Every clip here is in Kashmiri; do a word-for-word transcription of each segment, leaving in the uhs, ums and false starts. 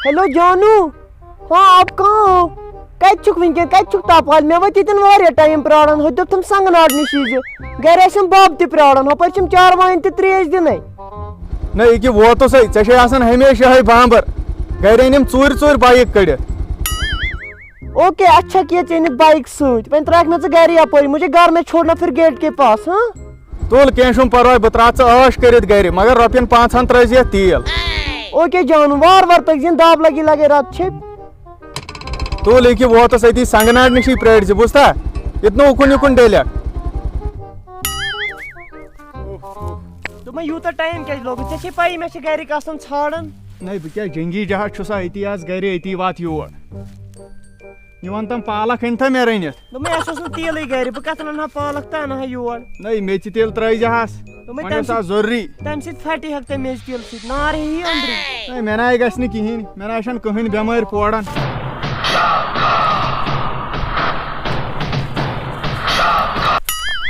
ہیلو جانو، ہاں آپ کہاں ہو؟ کتہِ چھُکھ وٕنکیٚن؟ کتہِ چھُکھ تاپہٕ حال؟ مےٚ وٲتۍ ییٚتٮ۪ن واریاہ ٹایم پراران، ہُتہِ دوٚپتھم سنٛگہٕ ناٹہِ نِش ییٖزِ۔ گرِ ٲسِم بب تہِ پراران، ہُپٲرۍ چھِم چاروایَن تہِ ترٛیش دِنَے۔ نہ، یہِ کہِ ووتُسَے، ژےٚ چھے آسان ہمیشہِ یِہوٚے بامبر۔ گرِ أنِم ژوٗرِ ژوٗرِ بایِک کٔڑِتھ۔ اوکے، اچھا کہِ ژےٚ أنِتھ بایِک سۭتۍ، وۄنۍ ترٛاوَکھ مےٚ ژٕ گرِ یپٲرۍ، مجھے گھر میں چھوڑنا پھر گیٹ کے پاس، ہاں؟ تُل، کینٛہہ چھُنہٕ پرواے، بہٕ ترٛاوٕ ژٕ عٲش کٔرِتھ گرِ، مگر رۄپین پانٛژہن ترٲیزِ یتھ تیل۔ اوکے جانو، وار وار پٔکۍ زِ، دب لگی لگے رت چھے۔ تُل، یہِ کہِ ووتُس أتی سنگہٕ ناٹہِ نِشی پرٛٲرۍ زِ، بوٗزتھا؟ ییٚتہِ نہٕ اُکُن یُکُن ڈٔلِتھ۔ دوٚپمَے، یوٗتاہ ٹایم کیٛازِ لوگُتھ؟ ژےٚ چھے پَیی، مےٚ چھِ گَرِکۍ آسان ژھانٛڈان۔ نَے، بہٕ کیٛاہ جنگی جہاز چھُسا أتی آز گَرِ، أتی وات یور۔ یہِ وَن تَم پالَک أنۍ تھا مےٚ رٔنِتھ؟ دوٚپمَے، اَسہِ اوس نہٕ تیٖلٕے گَرِ، بہٕ کَتھ اَنہٕ ہا پالَک تہٕ اَنہٕ ہا یور۔ نَے، میٚژِ تیٖل ترٛٲیزِ ہَس۔ دوٚپمَے، وۄنۍ تَمہِ اوس آز سۭتۍ، ضروٗری۔ تَمہِ سۭتۍ پھَٹہِ ہا تَمہِ میٚژِ تیٖلہٕ سۭتۍ، نار ہیٚیہِ اَندرٕے۔ نَے، مےٚ نَے گژھِ نہٕ کِہیٖنۍ، مےٚ نَے چھَنہٕ کٕہٕنۍ بٮ۪مٲرۍ پوران۔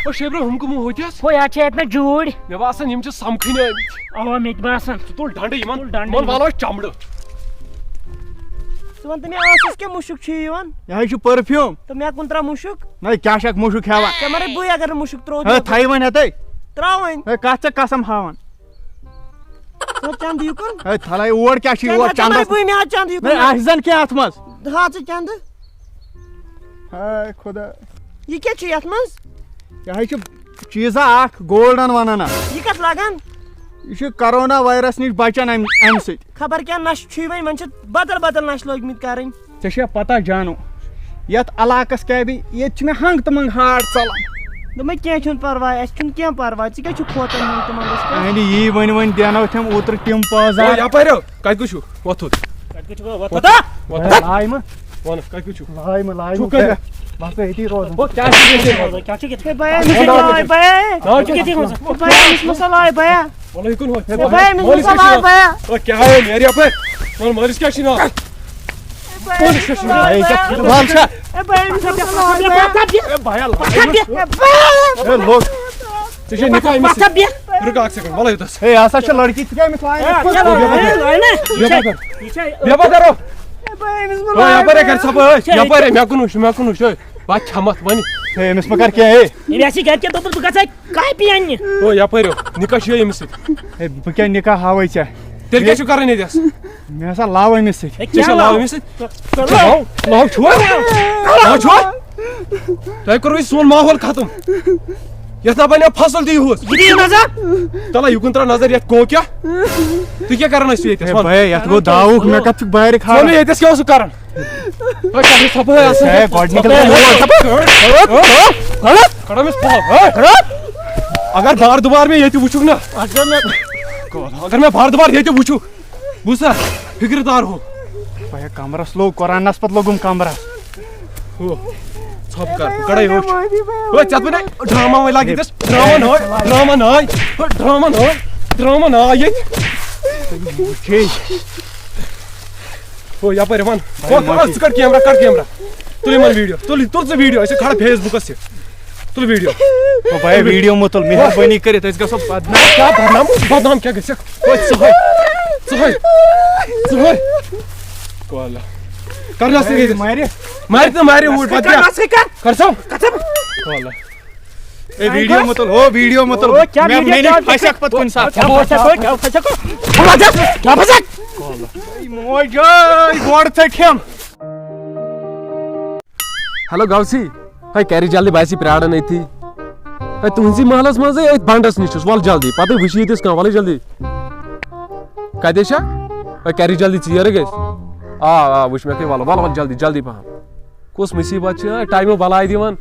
او شیبرا، ہُم کٕم ہوتیس؟ ہو، یَتھ چھِ اَتہِ نہ جوٗرۍ۔ مےٚ باسان، یِم چھِ سمکھٕنۍ آمٕتۍ۔ اوا، مےٚ تہِ باسان۔ ژٕ تُل ڈنڈٕ یِمن، تُل ڈنڈٕ یِمن یِمن۔ والو أسۍ چمڑٕ۔ ژٕ وَن تہٕ مےٚ، ٲسَس کیٛاہ مُشُک چھُ یِوان؟ یہِ حظ چھُ perfume۔ تہٕ مےٚ کُن ترٛاو مُشُک۔ نہ، کیٛاہ چھَکھ مُشُک ہٮ۪وان؟ ژےٚ مَرَے بٕے اگر نہٕ مُشُک ترٛوو ہے، تھَے وۄنۍ ہَتے۔ ترٛاو وۄنۍ۔ ہے، کَتھ ژےٚ قسم ہاوان؟ ژٕ چندٕ یُکُن۔ ہے، تھَلَے اور کیٛاہ چھُ یور چندَس؟ بٕے مےٚ ہا چندٕ یُکُن۔ ہے، آسہِ زَن کینٛہہ اَتھ منٛز۔ ہا ژٕ چندٕ۔ ہاے خۄدا۔ یہِ کیٛاہ چھُ یَتھ منٛز؟ یہِ حظ چھُ چیٖزا اَکھ، golden وَنان اَتھ۔ یہِ کَتھ لَگان؟ یہِ چھُ corona virus نِش بَچان اَمہِ، اَمہِ سۭتۍ۔ خبر کیٛاہ نَشہٕ چھُے وۄنۍ، وۄنۍ چھِ بدل بدل نَشہٕ لٲگمٕتۍ کَرٕنۍ۔ ژےٚ چھےٚ پتہ جانو، یتھ علاقس کیٛاہ بیٚیہِ، ییٚتہِ چھِ مےٚ ہنٛگ تہٕ منٛگ ہارٹ ژلان۔ دوٚپمَے، کینٛہہ چھُنہٕ پرواے، اَسہِ چھُنہٕ کینٛہہ پرواے، ژٕ کیٛاہ چھُکھ کھوژان ہنٛگ تہٕ منٛگس پٮ۪ٹھ؟ اہنہِ یی ؤنۍ ؤنۍ دینو تھٮ۪م اوترٕ ٹِم پٲزار۔ او یپٲرۍ ہو، کتہِ گوٚژھِو؟ وۄتھُن۔ کتہِ گوٚژھِو؟ وۄتھ۔ وۄتھ۔ ہے، لایہِ مہٕ۔ وَن، کَتہِ چھُو؟ لایہِ مہٕ، لایہِ چھُو مہٕ۔ کَتہِ؟ بہٕ ہسا ییٚتی روزان۔ ہو، کیٛاہ چھِ ییٚتہِ روزان؟ کیٛاہ چھِ ییٚتہِ؟ ہے، بیا، أمِس ناو مَسا کیٛاہ؟ لایہِ، بیا۔ ناو کیٛاہ؟ بیا، أمِس مَسا لایہِ، بیا۔ وَلہٕ یہِ کُن ہو۔ ہے، بیا، أمِس مَسا لایہِ، بیا۔ او، کیٛاہ ہے، نیرِ یَپٲرۍ۔ وَن، مٲلِس کیٛاہ چھِ ناو؟ مٲلِس کیٛاہ چھِ ناو؟ ہے، یہِ کیٛاہ وَن سا؟ ہے، بیا، أمِس مَسا لایہِ، بیا۔ ہے، بیا، لایہِ۔ ہے، بیا۔ ہے، لوٚگ۔ ژےٚ چھے نِکاح أمِس سۭتۍ۔ رُک اَکھ second، وَلہٕ یوٚتَس۔ ہے، یہِ ہسا چھِ لڑکی، ژٕ کیٛاہ أمِس لایَکھ؟ ہے، بیا، بیا۔ یہِ چھا، بیا، بیا۔ او، یپٲرۍ ہے کر ژھۄپہٕ، ہے، یپٲرۍ ہے، مےٚ کُن وٕچھ، مےٚ کُن وٕچھ، ہے۔ بہٕ ہا کھٮ۪متھ وۄنۍ۔ ہے، أمِس مہ کر کینٛہہ، ہے۔ ییٚلہِ اَسہِ گرِکٮ۪ن دوٚپُکھ بہٕ گژھٕ کاپی اَننہِ۔ او، یپٲرۍ ہو، نِکاح چھُ یہِ أمِس سۭتۍ۔ ہے، بہٕ کیٛاہ نِکاح ہاوَے ژےٚ؟ تیٚلہِ کیٛاہ چھُ کران ییٚتٮ۪س؟ مےٚ ہسا لاو أمِس سۭتۍ۔ ہے، ژےٚ چھےٚ کیٛاہ لاو لاو؟ أمِس سۭتۍ؟ لاو، لاو چھُوا؟ لاو چھُوا؟ تۄہہِ کوٚروٕ یہِ سون ماحول ختم۔ یتھ نہ بنیو فصل تہِ یُہُس۔ یہِ دِیِو نظر۔ تَلہ، یہِ کُن ترٛاو نظر، یتھ گوٚو کیٛاہ؟ تُہۍ کیٛاہ کران ٲسِو ییٚتہِ؟ ہے وَن۔ بیا، یتھ گوٚو داوُکھ، مےٚ کتھ چھُکھ بارِ ژٕ وَن کھالان؟ مےٚ ییٚتٮ۪س کیٛاہ اوسُکھ کران؟ ہے، کیٛاہ چھُ ژھۄپہٕ ہے آسان؟ ہے، گۄڈٕ نِکَل ژٕ یور۔ کڑو أمِس پھۄل، ہے؟ اگر بار دُبار مےٚ ییٚتہِ وٕچھُکھ نا، اگر مےٚ بار دُبار ییٚتہِ وٕچھُکھ، بوٗزتھا؟ فِکرِ دار ہو۔ بیا، کمرس لوٚگ، قرآنس پتہٕ لوٚگُم کمرس۔ ہو، ژھۄپہٕ کر، بہٕ کڑے ہوٚچھ۔ ہے، ژےٚ دوٚپ مےٚ ڈرامہ وۄنۍ لاگہِ ییٚتٮ۪س، ڈرامہ ناے، ڈرامہ ناے، ہو، ڈرامہ ناے، ڈرامہ ناے ییٚتہِ۔ وٕچھے۔ ہو، یپٲرۍ وَن۔ ہو، معٲفی۔ ژٕ کڑ کیمرہ، کڑ کیمرہ۔ تُل یِمن ویڈیو، تُل، تُل ژٕ ویڈیو، أسۍ چھِ کھڑا فیس بُکس تہِ۔ تُل ویڈیو۔ او بھائی، ویڈیو مہ تُل، مہربٲنی کٔرِتھ، أسۍ گژھو بدنام۔ کیٛاہ بدنام؟ بدنام کیٛاہ گژھِ؟ اوے، ژٕہے، ژٕہے، ژٕہے۔ کالہ۔ کر نس ہے، ییٚتہِ۔ مارِ۔ مارِ تہٕ مارِ اوٗرۍ، پتہٕ کیٛاہ؟ نس کر۔ کر سا۔ کر سا۔ کالہ۔ اے، ویڈیو مہ تُل، ہو، ویڈیو مہ تُل۔ او، کیٛاہ مےٚ، ویڈیو مےٚ نِش کیٛاہ؟ پھسکھ پتہٕ کُنہِ ساتہٕ۔ کیٛاہ پھسکھ؟ کیٛاہ پھسکھ؟ کیٛاہ پھسکھ؟ اے، موج، اے، گۄڈٕ ژٔٹھِم۔ ہیلو غوثی، ہے کَرِ جلدی، بہٕ آسی پرٛاران أتھی۔ ہے تُہٕنٛدسٕے محلَس منٛزٕے أتھۍ بنٛڈَس نِش چھُس، وَل جلدی، پَتہٕ وٕچھ ییٖتِس کانٛہہ، وَلہٕ جلدی۔ کَتہِ چھا؟ ہے کَرِ جلدی، ژیر گژھِ۔ آ، آ، وٕچھ مےٚ کٔرۍ، وَلہٕ، وَلہٕ، وَلہٕ جلدی، جلدی پَہَم۔ کُس مُصیٖبت چھِ، ہے ٹایمہٕ بَلاے دِوان۔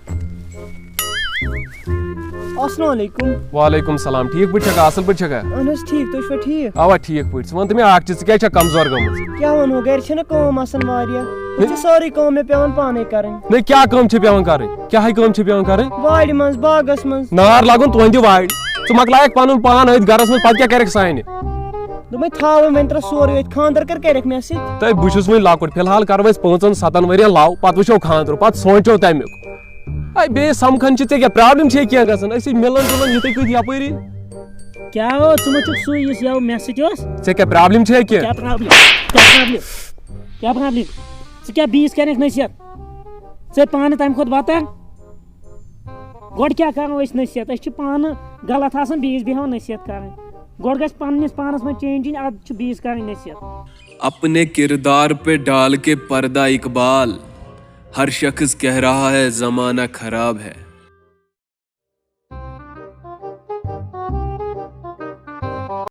السلام علیکم۔ وعلیکم السلام، ٹھیٖک پٲٹھۍ چھَکھا، اَصٕل پٲٹھۍ چھَکھا؟ اَہَن حظ ٹھیٖک، تُہۍ چھِوا ٹھیٖک؟ اَوا ٹھیٖک پٲٹھۍ، ژٕ وَن تہٕ مےٚ اَکھ چیٖز، ژٕ کیٛازِ چھَکھ کمزور گٔمٕژ؟ کیٛاہ وَنہو، گَرِ چھَنہٕ کٲم آسان واریاہ، أسۍ چھِ سٲرٕے کٲم مےٚ پٮ۪وان پانَے کَرٕنۍ۔ نہ، کیٛاہ کٲم چھِ پٮ۪وان کَرٕنۍ؟ کیٛاہے کٲم چھِ پٮ۪وان کَرٕنۍ؟ وارِ منٛز، باغَس منٛز۔ نار لَگُن تُہٕنٛدِ وارِ، ژٕ مۄکلایَکھ پَنُن پان أتھۍ گَرَس منٛز، پَتہٕ کیٛاہ کَرَکھ سانہِ؟ دوٚپمَے تھاو وۄنۍ ترٛاو سورُے أتھۍ، خانٛدر کر کَرٮ۪کھ مےٚ سۭتۍ؟ تہٕ بہٕ چھُس وۄنۍ لۄکُٹ، فی الحال کَرو أسۍ پانٛژَن سَتَن ؤرِیَن love، پَتہٕ وٕچھو خانٛدرُک، پَتہٕ سونٛچو تَمیُک۔ ہے، بیٚیہِ سَمکھان چھِ، ژےٚ کیٛاہ problem چھے کینٛہہ گژھان؟ أسۍ ہے مِلان جُلان یِتھَے پٲٹھۍ یَپٲری۔ کیٛاہ ہو، ژٕ ما چھُکھ سُے یُس یَوٕ مےٚ سۭتۍ اوس؟ ژےٚ کیٛاہ problem چھے کینٛہہ؟ کیٛاہ problem؟ کیٛاہ problem؟ کیٛاہ پرابلم؟ ژٕ کیٛاہ بیٚیِس کَرکھ نصیحت؟ ژےٚ پانہٕ تَمہِ کھۄتہٕ وَتَر؟ گۄڈٕ کیٛاہ کَرو أسۍ نصیحت؟ أسۍ چھِ پانہٕ غلط آسان، بیٚیِس بیٚہوان نصیحت کَرٕنۍ۔ گۄڈٕ گژھِ پنٛنِس پانَس منٛز چینج یِنۍ، اَدٕ چھُ بیٚیِس کَرٕنۍ نصیحت۔ اپنے کردار پہ ڈال کے پردہ اقبال، ہر شخص کہہ رہا ہے زمانہ خراب ہے۔